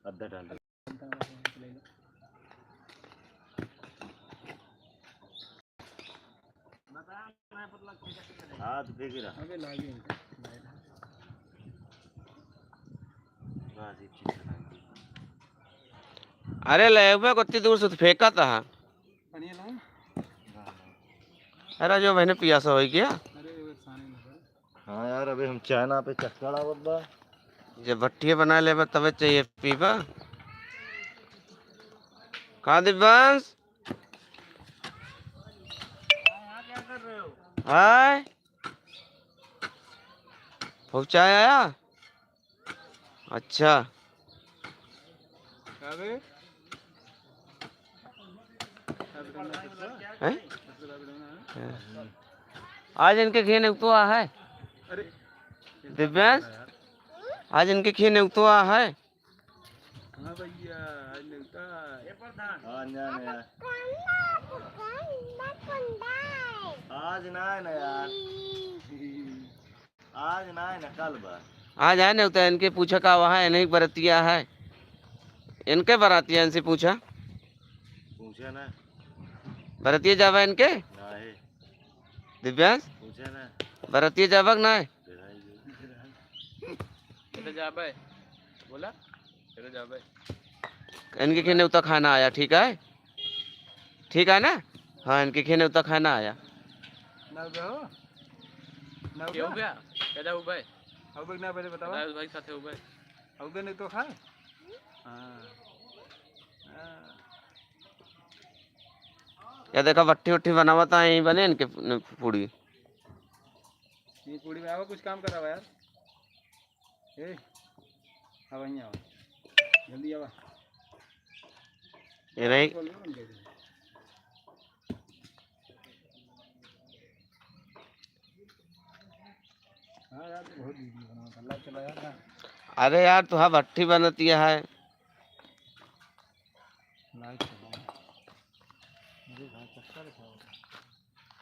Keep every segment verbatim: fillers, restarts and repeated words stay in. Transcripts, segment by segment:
अद्धा डाल दे। हाथ फेंक रहा। अबे लागे इनका। बस, एक चीज से लागे। अरे, ले, मैं कितनी दूर से तो फेंका था। पानी लाओ। अरे, जो मैंने पियासा होई गया। अरे, वो सानी ना करो। हाँ यार, अबे हम चाय ना पे चक्कर आवत बा। जब भट्टिया बना लेबा तबे चाहिए पीबा। का दिव्यांश? हाय? हो चाय आया? अच्छा। का बे? हैं? आज इनके खेने तो आ है। अरे। दिव्यांश, आज इनके खेने तो आ है। हाँ भैया, आज नेवता है। हाँ, ना, ना यार। आज ना है ना यार। आज ना है ना, कल बा। आज आए नेवता, इनके पूछा का वहाँ है, नहीं बरतिया है। इनके बरातिया, इनसे पूछा। पूछा ना। बरतिया जावा इनके? ना है। दिव्यांश? पूछा ना। बरतिया जावा कि ना है? चले जाबे। बोला? चले जाबे। इनके खेने उतना खाना आया, ठीक है? ठीक है ना? हाँ, इनके खेने उतना खाना आया। ना हो गया हो? ना हो के हो गया? गया? कैदा हो गए? हो गए ना, पहले बताओ। बताओ भाई, साथे हो गए। हो गए नहीं तो खा। हाँ। हाँ। या देखा, भट्टी उट्टी बनावत है, यहीं बने इनके पूड़ी। ये पूड़ी में आवा, कुछ काम करावा यार। ए, अब यहीं आवा, जल्दी आवा। ये नहीं। हाँ यार, तो बहुत busy बना, कल्ला चला यार ना। अरे यार, तो हाँ, भट्टी बनती है। लाइट चला। अरे भाई, चक्कर खा।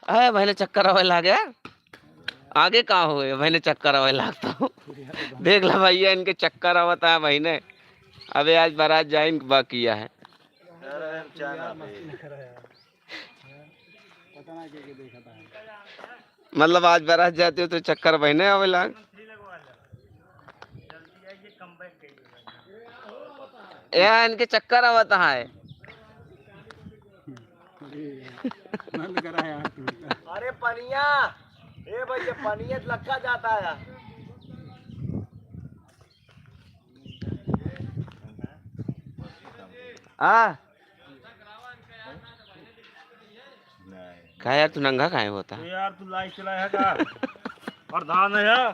अरे, बहिने चक्कर आवे लागे। आगे का होए, बहिने चक्कर आवे लागता हूँ। देख ला भैया, इनके चक्कर आवता है बहिने। अबे आज बारात जाइन बाकी है। यार, हम चाय ना पिए। पता ना के, के देखा था। मतलब आज बारात जाते हो तो चक्कर बहिने आवे लाग। या इनके चक्कर आवत है। बंद करा यार तू। अरे पनिया, ए भैया पनिया लक्का जाता है। आ? का यार, तू नंगा काहे होता? ए यार, तू लाइट चलाया है का? प्रधान है यार।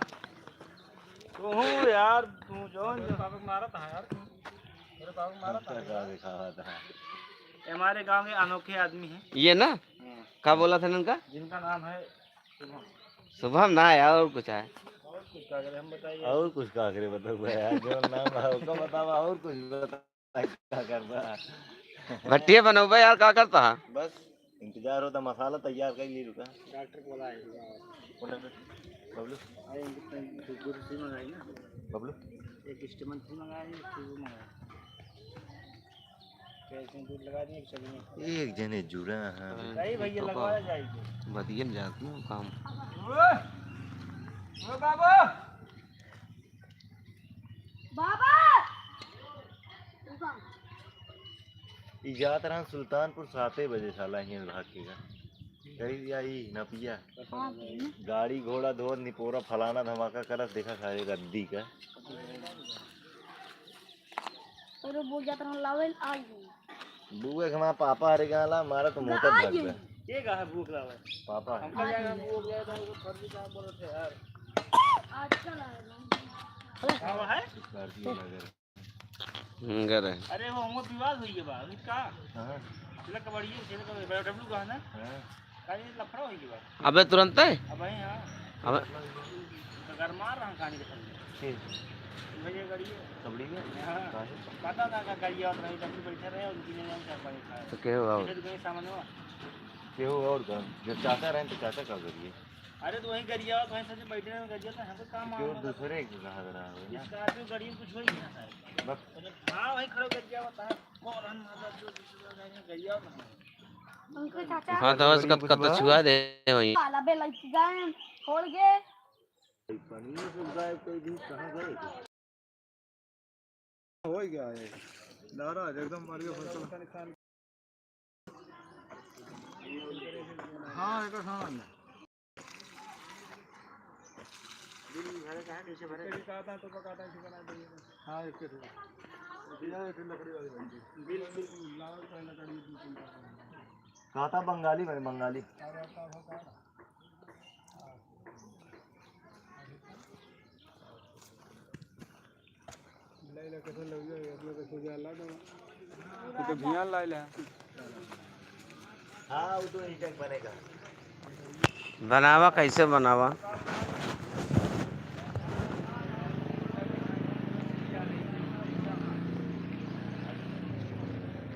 तू हूँ यार, तू जौन जो पापक मारा था यार, तू। मेरे पापक मारा था। ये हमारे गांव के अनोखे आदमी हैं। ये ना? हाँ। का बोला था इनका? जिनका नाम है शुभम। शुभम ना है, और कुछ है? और कुछ का करे, हम बताइए। और कुछ का करे, बताओ यार, जो नाम है, उसका बताओ, और कुछ बताओ। का करता? भट्टिया बनौबे यार, का करता है? बस इंतजार होता, मसाला तैयार कर ली, रुका। डॉक्टर बोला है। कौन डॉक्टर? बबलू? अरे, इनकी तो दो, दो सी मंगाई ना। बबलू? एक स्टीमर सी मंगाई, एक सी मंगाई। कैसे दूध लगा दिए, चलिए। एक जने जुड़ा है। नहीं भैया, लगवाया जाएगी। बदियन जाती हूँ काम। ओ, ओ बाबा। बाबा! ई जात रहन सुल्तानपुर साते बजे साला हियाँ भाग के गा। कही या ई नपिया। हाँ, भैया। गाड़ी घोड़ा धोत निपोरा फलाना धमाका करत देखा सारे रद्दी का। अरे वो जात रहन लावे आई। बुआ के हमारा पापा हरे गाला मारा तो मोटर भाग गया। ये कहा भूख लावे? पापा है। हमका जाएगा, हम वो गया था, वो फर्जी काम बोलत है यार। अच्छा लगा। हाँ, वो है? कर दिया मगर। हम्म, गर है। अरे वो हमको विवाद हुई है बा, अभी का? हाँ। चला कबड्डी, चला कबड्डी, बड़ा डब्लू कहा ना? हाँ। का ये लफड़ा हुई है बा? अबे तुरंत है? अब भाई हाँ। अबे तो घर मार रहा कहानी के सामने। ठीक। भैया गाड़ी है। कबड्डी में? हाँ। कहाँ से? पता था का गाड़ी और रही, डब्लू बैठे रहे, उनकी ने हम चार पानी खाए। तो क्या हुआ? इधर गए सामान हुआ। केहू और का? जब चाचा रहे तो चाचा का करिए? अरे तो वहीं गरिया, वहीं से बैठे हैं गरिया, तो हमको काम क्यों मालूम है? दूसरे के कहा रहा है ना? Scorpio गाड़ी में कुछ हो ही नहीं है। बस। हाँ, वहीं खड़े गरिया होता है। कौन हम मतलब जो दूसरे गाड़ी में गरिया होता है। उनके चाचा हाँ, तो बस कत-, कत छुआ दे वहीं। काला बे लइकी गाय छोड़ के। पानी में से गायब कर दी, कहाँ गए? हो गया है। नाराज, एकदम मर गया फसल। हाँ, एक सामान है। बिल भरे का है, कैसे भरे? इसके भी काटा तो पकाटा ऐसे बना देंगे। हाँ, इसके थोड़ा। भैया, एक लकड़ी वाली बन गई। बिल, बिल। लाओ, पहले लकड़ी दो तीन काटा। काटा बंगाली बने, बंगाली। अरे, अब का होता है? ले ले, कैसे ले ले, अपने को सोचा ला दो। तू तो भियान ला ले। हाँ, वो तो यही तक बनेगा। बनावा, कैसे बनावा?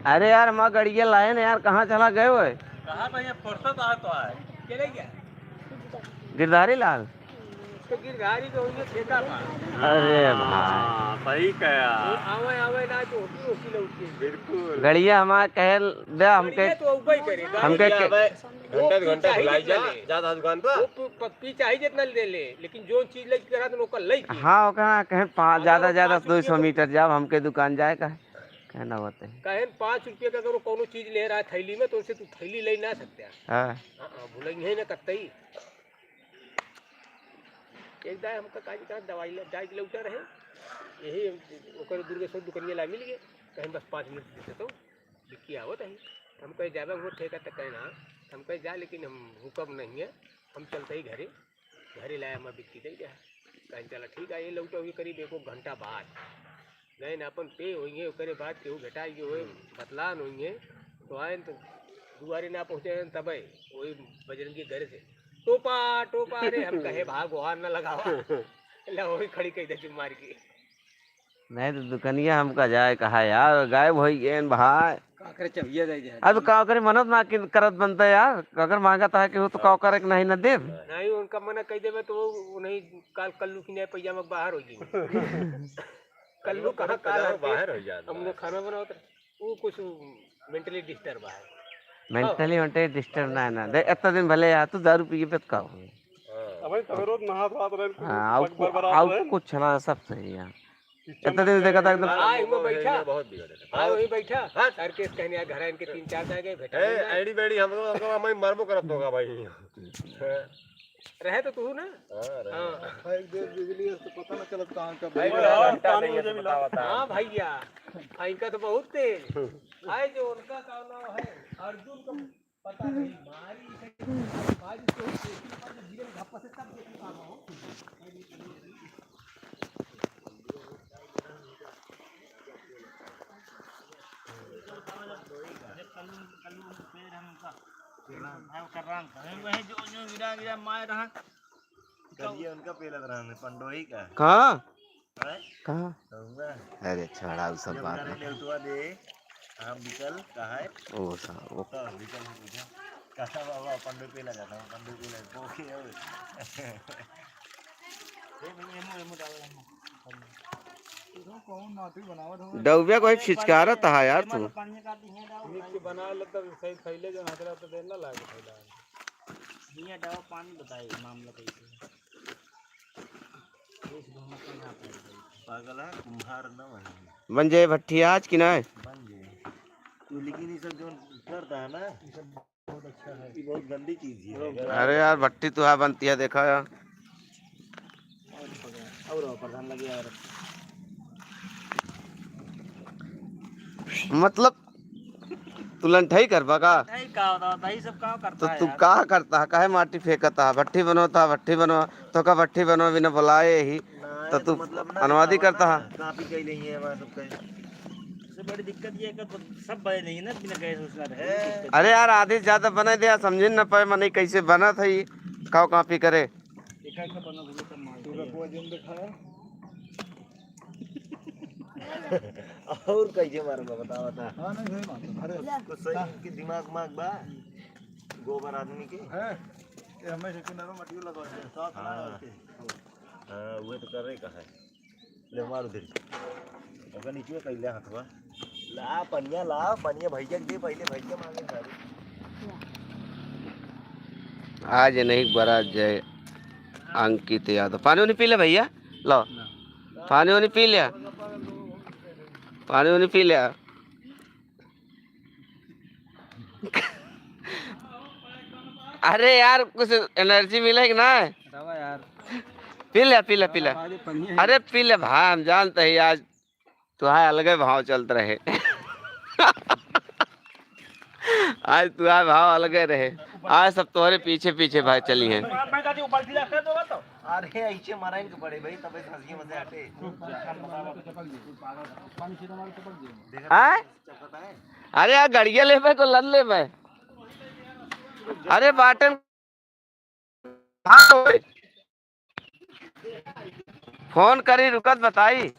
अरे यार, हमार गड़िया लाए ना यार, कहाँ चला गए हुए? कहाँ भैया, फुर्सत आ तो आए। चले गया? गिरधारी लाल। तो गिरधारी तो उनके ठेका बा। अरे भाई। हाँ, सही कहा। वो आवे, आवे ना तो होती, होती लौटती। बिल्कुल। गड़िया हमार कहे दे हमके। गड़िया तो उबे करे, हमके गाड़ी के आवे। घंटा, घंटा चाही भुलाई जा, जितना ले। जा, जा दुकान पर। वो प-, पप्पी चाही जितना ले ले, लेकिन जो चीज लेके करा तो ओकर लेके। हाँ, ओकरा कहे पा-, हाँ, ज्यादा, तो ज्यादा पाँच रुपये दो सौ मीटर जाब, हमके दुकान जाए का है। कहना होते हैं। कहे पाँच रुपये का अगर वो कोनो चीज ले रहा है थैली में, तो उनसे तू थैली ले ना सकते हैं। हाँ। हाँ, हाँ, भुलेंगे ही ना कतई। एक दाई हमका काजी कहा दवाई ले, जाए के लौटा रहे, यही ओकर दुर्गेश्वर दुकनिया ला मिल गए, कहें बस पाँच मिनट देते तो बिक्की आवत है। हम कहे जाबे वो ठेका तक कहना, हम कहे जा लेकिन हम रुकब नहीं है, हम चलते ही घरे, घरे लाए हमार बिक्की दे गया। कहें चला ठीक है, ये लौटा हुई करीब एक घंटा बाद। गए न अपन पे होइहैं, ओकरे बाद केहू भेटाई के होए, हम्म। बतलान होइहैं, तो आएन तो दुआरे ना पहुँचे तबे, वही बजरंगी के घरे से, "टोपा, टोपा रे," हम कहे, "भाग, गुहार ना लगावा।" ला, वही खड़ी कही दे चुप मार के। नहीं तो दुकनिया हमका जाए कहा यार, गायब होई गएन भाई। का करे चबिया दे दे। अब का करे मनत ना कि करत बनता यार, अगर मांगत है कि वो तो का करे कि नहीं ना देब। नहीं, उनका मना कही देबे तो वो नहीं, काल कल्लू की नहीं पैजामा बाहर हो जाएंगे। कल्लू कहाँ काल हर बाहर हो जाता हमने है। खाना बनावत रहे। वो कुछ mentally disturb है। Mentally, mentally disturb ना, ना। देख, इतना दिन भले यार, तू दारू पी के पियत का हो? हाँ। अब भाई, तबे रोज नहा धोआ रहे, हाँ, आउ पग कु-, बरबरात आउ रहे। कुछ ना, सब सही है। इतना दिन देखा था एकदम। आ, इनमें बैठा। बहुत बिगड़े थे। आ, वही बैठा। हाँ। सर के कहने आ, घर इनके तीन चार जाए गए, भेटा ए, नहीं। एड़ी बेड़ी, हम लोग, हम लोग, हम ही मरबो करब तो का भाई। रहे तो तू ना? हाँ, रहे। हाँ। भाई, देख बिजली है, तो पता ना चलत कहाँ का भाई, बिजली। घंटा पानी नहीं है, मुझे तो मिला। बताओ, बताओ। हाँ भैया, इनका तो बहुत तेज। आए जो उनका का नाम है, अर्जुन का पता नहीं, मारी से, मारी से, धीरे धप्पा से तब देखने का हो। कहिए उनका पेलत रहन, पंडोही का। कहाँ? हैं? कहाँ? कहुआ। अरे छोड़ा, उ सब जब बात करे है। नेउतवा दे, कहाँ बिकल, कहाँ है? ओ सा, ओ। तो बिकल है, बिकल। कहता बाबा, पंडोही पेला जाता है, पंडोही पेला, ओके, ओके। डउबिया कोई फिचकारत हा यार तू। नीक के बना लेता तो सही, खैले जो हाथ रहता देर ना लागे खैला। हियाँ दवा पानी बताई, मामला कैसे है। पागल है, कुम्हार ना बने। बन जाए भट्ठी आज कि ना? बन जाए। तू लेकिन ये सब जो करता है ना, बहुत अच्छा है। ये बहुत गंदी चीज है। अरे यार, भट्टी तो है बनती है, देखा यार। और प्रधान लगे यार। मतलब, तू लंठई करबा का? नहीं, का होता है? भाई सब का करता तो है तू यार? का करता है? काहे माटी फेंकता है? भट्टी बनवता है, भट्टी बनवा, तो का भट्टी बनवा बिना बुलाए ही? नहीं, तो तू मतलब ना, अनुवादी बतावा करता ना, है? कॉपी कई नहीं है हमारा सबका। सबसे बड़ी दिक्कत ये है कि सब बड़े नहीं है ना, बिना गैस उसका रहे, हैं। दिक्कत। अरे यार, आधी से ज्यादा बना दिया, समझे न पाए, मने कैसे बनत है, काव कॉपी करे। एका एका बना भैया, सब मार तू दिया। रखवा जिन दिखाया। और कैसे मारूंगा, बता, बता। हाँ, नहीं, सही बात है। अरे, कुछ सही इनके दिमाग माग बा, गोबर आदमी के। हैं? हमें से किनारो मटियो लगा दे, साथ ना हाँ। आके। हाँ, वो तो कर रहे कहा है। ले मार उधर। ओकर नीचे कर ले हथवा। ला पनिया, ला पनिया भैया के दे, पहले भैया मांगे सारे। आज नहीं बड़ा जय अंकित यादव। पानी उनी पी ले भैया, लो। पानी उनी पी ले। पानी उनी पी ले। अरे यार, कुछ एनर्जी मिले कि ना? दवा यार। पी ले, पी ले, पी ले। अरे पी ले भाई, हम जानते हैं आज तुहार अलगे भाव चलत रहे। आज तुहार भाव अलगे रहे, आज सब तोहरे पीछे पीछे भाई चली हैं। अरे ऐसे मराइन के पड़े भाई, तब ऐसे हंसी मजे हटे। हाँ? अरे यार, गड़िया लेबे को लद लेबे। अरे बाटन हाँ, तो फोन करी, रुकत बताई।